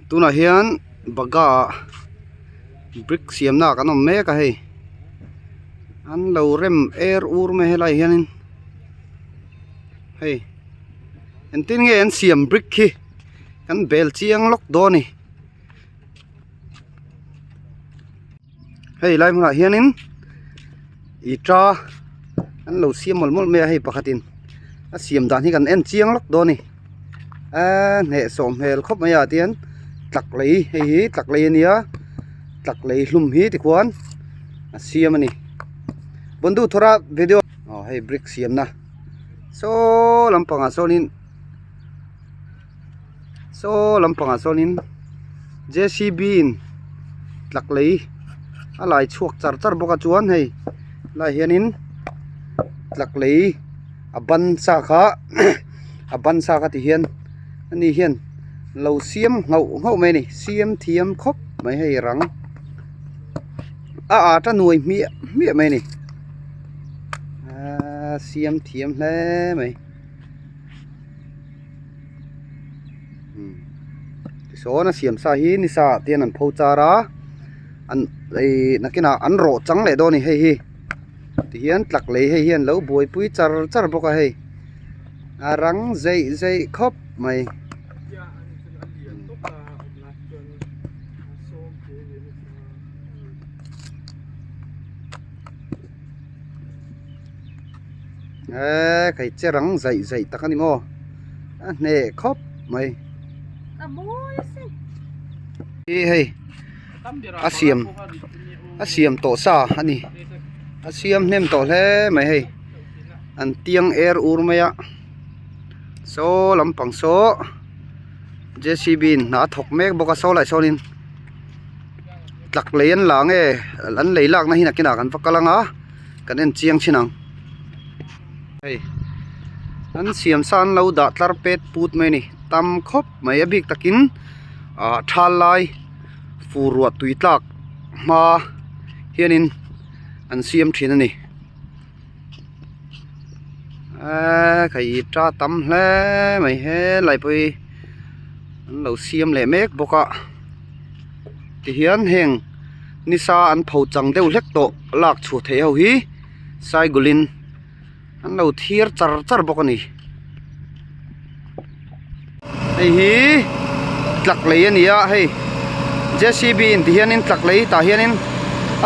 Tunah hian bagha ah brick siamna ah kan awm mek a hei an lo rem er ur mai helai hianin hei engtin nge an siam brick hi kan bel chiang lawk dawn a ni. Hei lai hmunah hianin ita an lo siam mawlh mawlh mai a hei pakhatin a siam dan hi kan en chiang lawk dawn a ni eee hnehsawh hmel khawp mai ah tihian tlak lei hei hi tlak lei a nia tlak lei hlum hi tikhuan a siam a ni bundu thawra video aw hei brick siamna saw lampangah sawnin. Saw lampangah sawnin jcb in tlak lei a lai chhuak char char bawk a chuan hei helaiah hianin tlak lei a ban sa kha a ban sa kha ti hian ani hian lo siam nghauh nghauh mai a ni siam thiam khawp mai hei rang a at a nuai hmiah hmiah mai a ni aaa siam thiam hle mai. Tisawn a siam sa hi ni sa ah te hian an pho char a an ihh nakinah an rawh chang leh dawn a ni hei hi tihian tlak lei hei hian lo buaipui char char bawk a hei a rang zeih zeih khawp mai. Eee kei che rang zaih zaih tak a ni maw a hneh khawp mai hi hei a siam a siam tawh sa a ni a siam hnem tawh hle mai hei an tiang er ur mai a saw lampang saw J C B in hna a thawk mek bawk a saw lai sawnin tlak lei an la nge an lei lakna hi nakinah kan va kal ang a. Kan en chiang thin ang hei an siam sa an lo dah tlar pet put mai a ni tam khawp mai a bik takin ah thal lai fur ruah tui tlak hma hianin an siam thin a ni eee kei ta tam hle mai helai pawh hi an lo siam leh mek bawk a tihian heng. Nisa an pho chang deuh hlek tawh lak chhuah theih ho hi cycle in an lo thir char char bawk a ni. Hei hi tlak lei a ni a hei jcb in ti hianin tlak lei tah hianin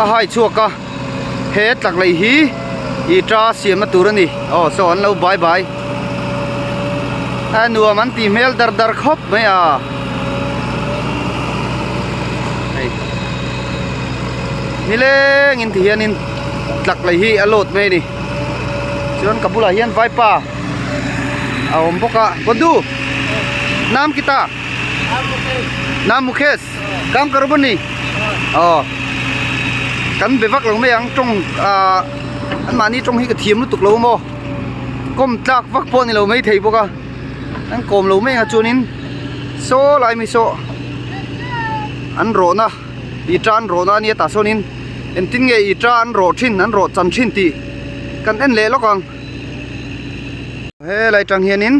a hai chhuak a he tlak lei hi ita siamna tur a ni aw saw an lo bai bai a nuam an tih hmel dar dar khawp mai a. Hei nilengin ti hianin tlak lei hi a load mai a ni chuan ka bulah hian vaipa a awm bawk a Bondu nam kita nam Mukesh kam ka rawh ni aw kan be vak lo mai ang tawng ah anmahni tawng hi ka thiam lutuk lo maw kawm tlak vak pawh a ni lo maithei bawk a. An kawm lo mai ang a chuanin saw lai mai saw an rawhna ita an rawhna ania tah sawnin engtin nge ita an rawh thin an rawh chan thin tih kan en leh lawk ang helai tang hianin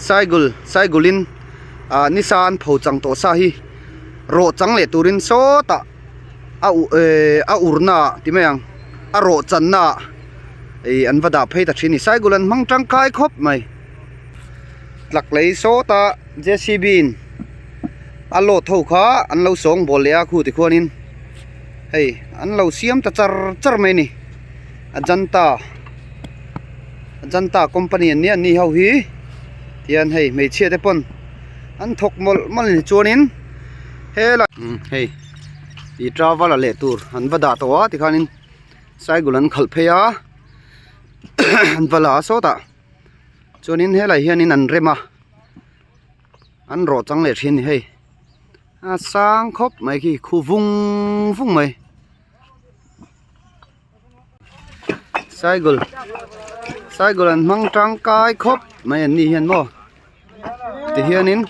cycle cycle in ah nisa an pho chang tawh sa hi rawh chang leh turin sawtah a uh ehh a urna ah ti mai ang a rawh channa ah ih an va dah phei ta thin a ni cycle an hmang tangkai khawp mai. Tlak lei sawta jcb in a load ho kha an lo sawng bawl leh a khu tikhuanin hei an lo siam ta char char mai a ni ajanta ajanta company an nia an ni ho hi tihian hei hmeichhia te pawn an thawk mawlh mawlh a ni chuanin helai hei ih travel a leh tur an va dah tawh a tikhanin cycle an khalh phei a an va la a sawtah. Chuanin helai hianin an rem a an rawh chang leh thin a ni hei a sang khawp mai khi khu vung vung mai cycle cycle an hmang tangkai khawp mai an ni hian maw tihianin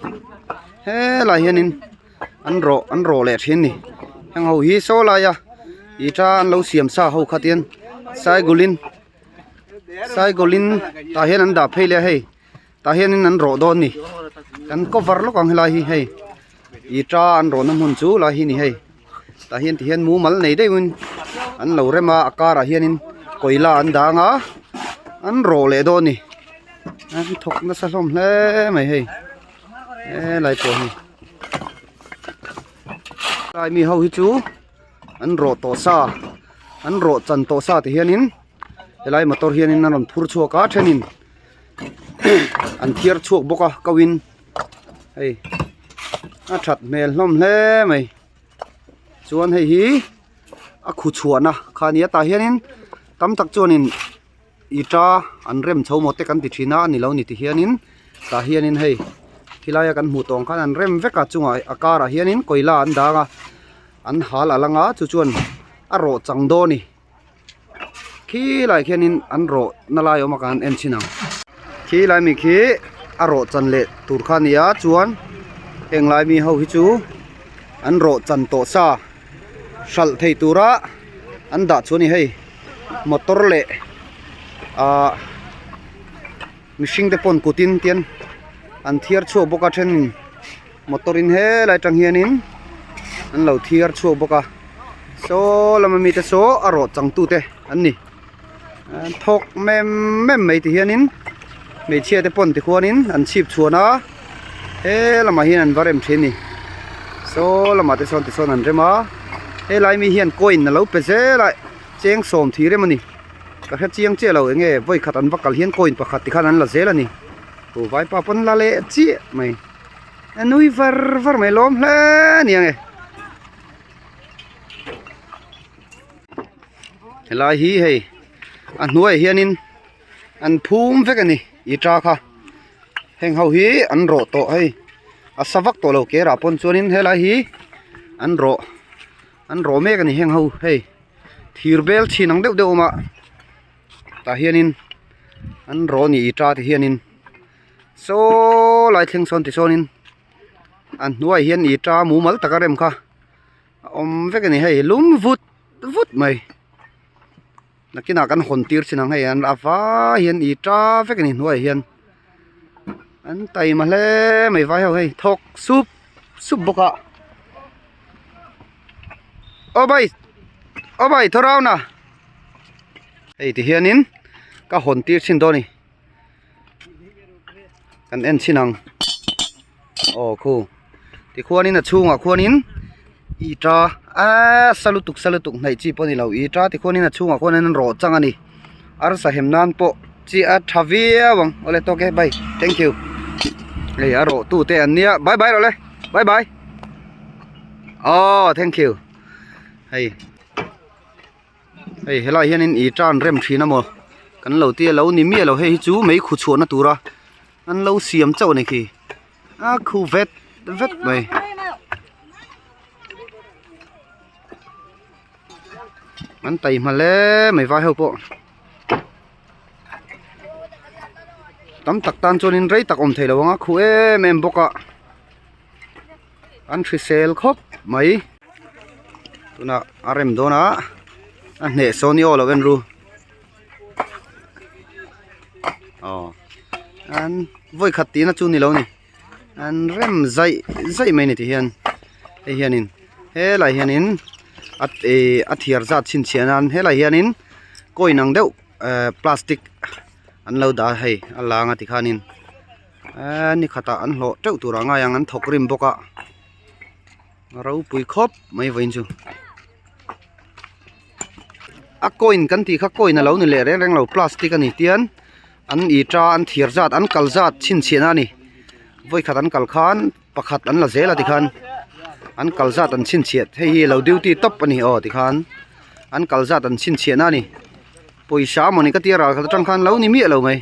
helai hianin an rawh an rawh leh thin a ni heng ho hi saw laia ih tha an lo siam sa ho kha tian cycle in. Cycle in tah hian an dah phei leh a hei tah hianin an rawh dawn a ni kan cover lawk ang helai hi hei. Ita an rawhna hmun chu lai hi ni hei tah hian tihian mumal nei deuhin an lo rem a a karah hianin kawila an dang a an rawh leh dawn a ni an thawk nasa hlawm hle mai hei helai pawh hi lai mi ho hi chu an rawh tawh sa an rawh chan tawh sa ti hianin helai motor hianin an rawn phur chhuak a thenin an thiar chhuak bawk a ko in hei a that hmel hlawm hle mai chuan hei hi a khu chhuahna kha a ni a tah hianin tam tak chuanin ita an rem chho maw te kan ti thin a a ni lo ni ti hianin tah hianin hei khilai a kan hmuh tawh ang khan an rem vek a chungah a karah hianin kawila an dang a an hal a lang a chu chuan a rawh chang dawn a ni. Khilai khianin an rawh na lai awm a kan en chhin ang khilai mi khi a rawh chan leh tur kha a ni a chuan heng lai mi ho hi chu an rawh chan tawh sa hralh thei tura an dah chu a ni hei motor leh ahh mihring te pawn kut in tian an thiar chhuak bawk a thenin motor in helai atang hianin an lo thiar chhuak bawk a saw lama mite saw a rawh chang tute an ni an thawk mem mem mai ti hianin hmeichhia te pawn tikhuanin an chhip chhuan a he lamah hian an va rem thin a ni saw lamah te sawn tisawn an rem a helai mi hian coin alo pe zel a cheng sawm thih rem a ni ka hre chiang chiah lo enge vawi khat an va kal hian coin pakhat tikhan an la zel a ni chu vaipa pawn la leh chiah mai. A nui var var mai lawm hle a ni ang e helai hi hei a hnuaiah hianin an phum vek a ni ita kha heng ho hi an rawh tawh hei a sa vak tawh lo kerah pawn chuanin helai hi an rawh an rawh mek a ni heng ho hei thir bel chhin ang deuh deuh a awm a tah hianin an rawh a ni ita te hianin. Saw lai thleng sawn tisawnin a hnuaiah hian ita mumal taka rem kha a awm vek a ni hei lum vut vut mai nakinah kan hawn tir chin ang hei an a vai hian ita vek a ni hnuaiah hian an taima hle mai vai ho hei thawk sup sup bawk a aw bai aw bai thaw rau na hei ti hianin ka hawn tir chhin dawn a ni. Kan en chhin ang aw khu tikhuanin a chhungah khuanin ita aaa sa lutuk sa lutuk hnaih chi pawh a ni lo ita tikhuanin a chhungah khuanin an rawh chang a ni arsa hem nan pawh chi a tha viau ang awle tawk e bye thank you hei a rawh tu te an nia bye bye rawh le bye bye aw thank you hei. Hei helaiah hianin ih tan rem thin a maw kan lo tia lo ni miah lo hei hi chu mei khu chhuahna tura an lo siam chauh a ni khi a khu vet vet mai an taihma hle mai vai ho pawh tam tak tan chuanin rei tak awm thei lo ang a khu em em bawk a. An hrisel khawp mai tunah a rem dawn a a hneh sawn ni aw lo en ru aw an vawi khat tihna chu ni lo ni an rem zaih zaih mai ni ti hian hei hianin helai hianin a ih a thiar zat chhinchhiah nan helai hianin coin ang deuh eh plastic an lo dah a hei a lang a tikhanin. Eee ni khatah an hlawh teuh turah ngai ang an thawk rim bawk a ropui khawp mai vawiin chu a coin kan tih kha coin a lo ni leh reng reng lo plastic a ni tian an ita an thiar zat an kal zat chhinchhiahna a ni vawi khat an kal khan pakhat an la zel a tikhan an kal zat an chhinchhiah hei hi lo duty tawp a ni aw tikhan an kal zat an chhinchhiahna a ni pawisa mawni ka tia ral khat atang khan lo ni miah lo mai.